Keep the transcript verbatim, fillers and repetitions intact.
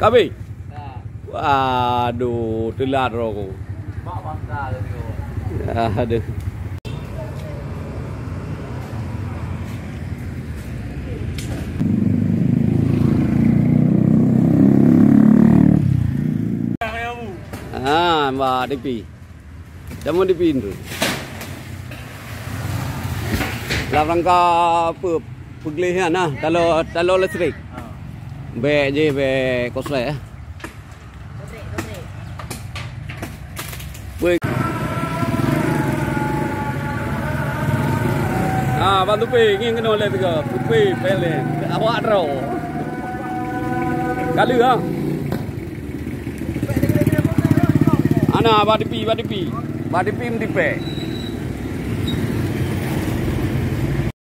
Abi. Waduh, teulat roh ku. Aduh. Ah, Mbak Tipi. Kamu di pintu. Dalam rangka apa? Peugléh kan, nah, talo, talo listrik. Bèk je, bèk korslet, eh. Pui. Ah, Bang Tupi, ngieng keunoe lé tiga. Tupi, Pelen. Awak droe. Kali, ah. Ana, Bang Tipi, Bang Tipi. Bang Tipi meutipèk.